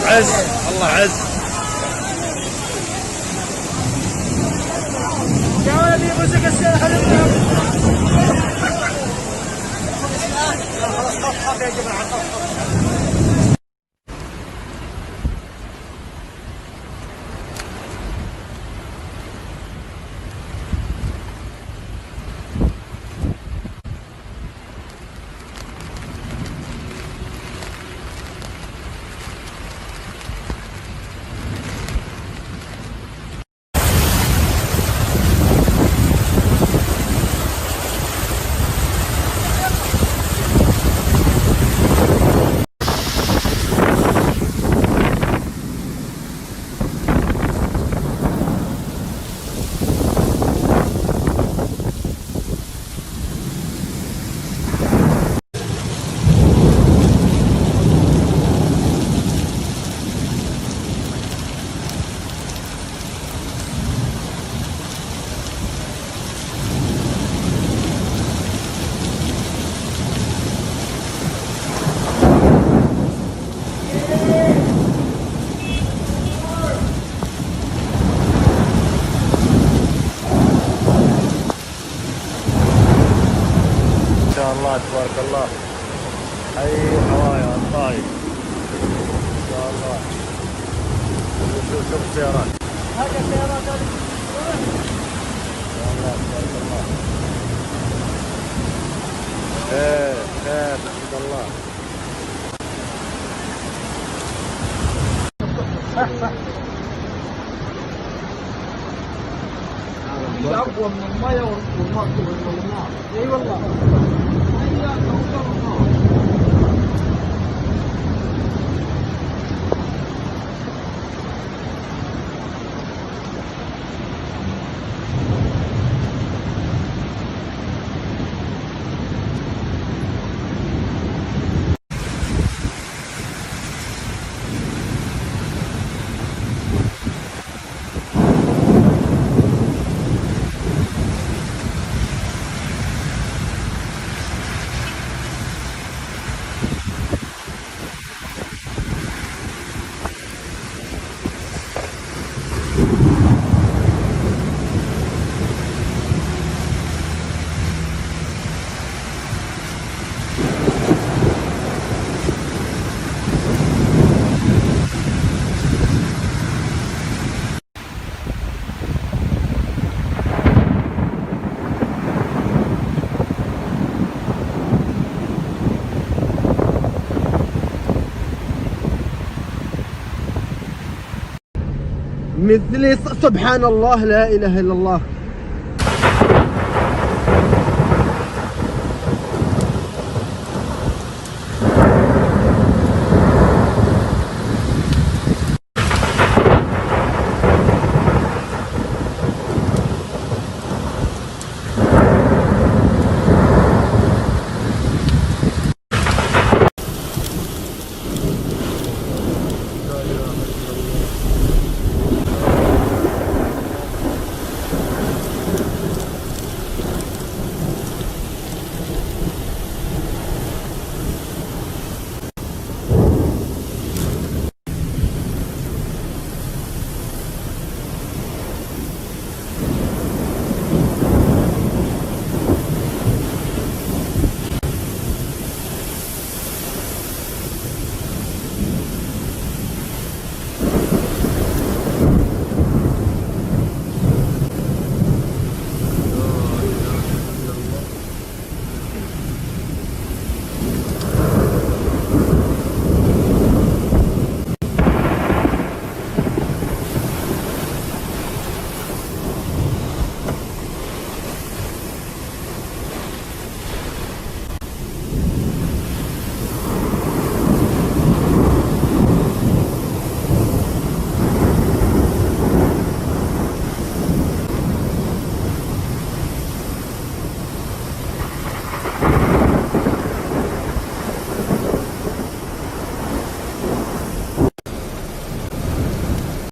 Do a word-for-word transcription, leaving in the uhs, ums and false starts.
عز، الله عز. يا ولدي، بوسك السيارة، خلينا نلعب. خلاص، خلاص، خلاص يا جماعة، خلاص، خلاص. ما شاء الله، تبارك الله. حي حوايا الطايف. ما شاء الله. شوف، شوف، شوف السيارات. هذه السيارات هذه. ما شاء الله، تبارك الله. خير، خير، نحمد الله. اقوى من الميه والنار. اي والله. مثلي س-، سبحان الله، لا إله إلا الله.